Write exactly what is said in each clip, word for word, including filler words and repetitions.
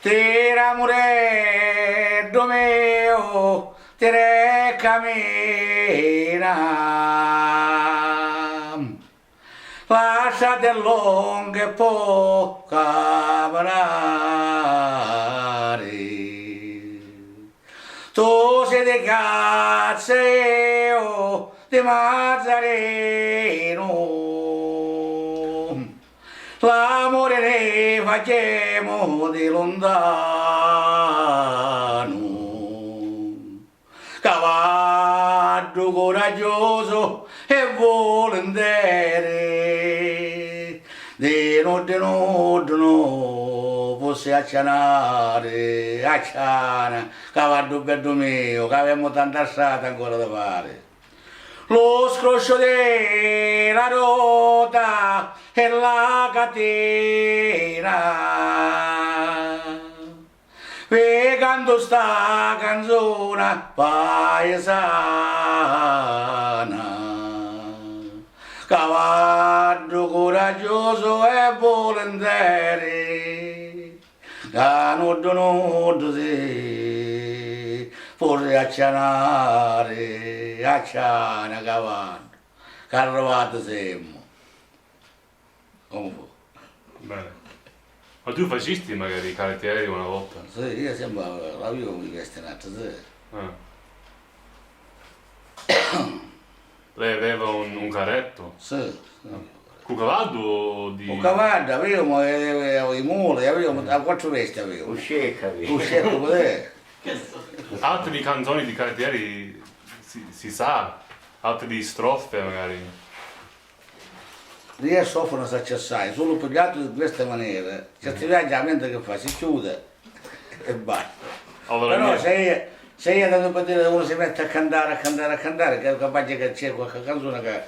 Tira, amureddu miu, tira e camina. Lassati longu e po' caminari. Tu si di cazza e iu di mazzarinu. L'amuri ni facemu di luntanu. Cavaddu curaggiusu e vulinteri, di nuddu nuddu nu pussi accianari, acciana, cavaddu beddu miu, ca avemu tanta strata ancora di fari. Lu scrusciu di la ruta e la catina. Vi cantu sta canzuna paisana, cavaddu curaggiusu e vulinteri, ca nuddu nuddu si purri accianari, acciana cavaddu, ca arrivati semu. Comu fu? Bene. Ma tu facisti magari carettieri una volta? Sì, io sempre l'avevo mi vesti n'altra, sì. Ah. Lei aveva un, un carretto? Sì, sì. Cu cavaddu o di... Cu cavaddu, avevamo, eh, eh, i muli, avevamo, a quattro vesti avevamo. Un sceccu avevamo. Un sceccu, cos'è? Altri canzoni di carettieri si, si sa? Altri di strofe magari? Di e strofe non sacciu assai, sulu pigliatu di questa manera. Certi viaggi la mente che fa, si chiude e basta. Allora, però se io, se io tanto per dire uno si mette a cantare, a cantare, a cantare, che capace che c'è qualche canzone che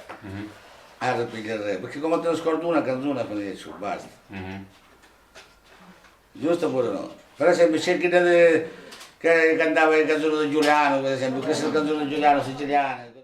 arripiglierei, perché come te ne scordi una canzone finisce, basta. Giusto oppure no? Per esempio c'è chi che cantava le canzoni di Giuliano, per esempio, questa è la canzone di Giuliano Siciliano.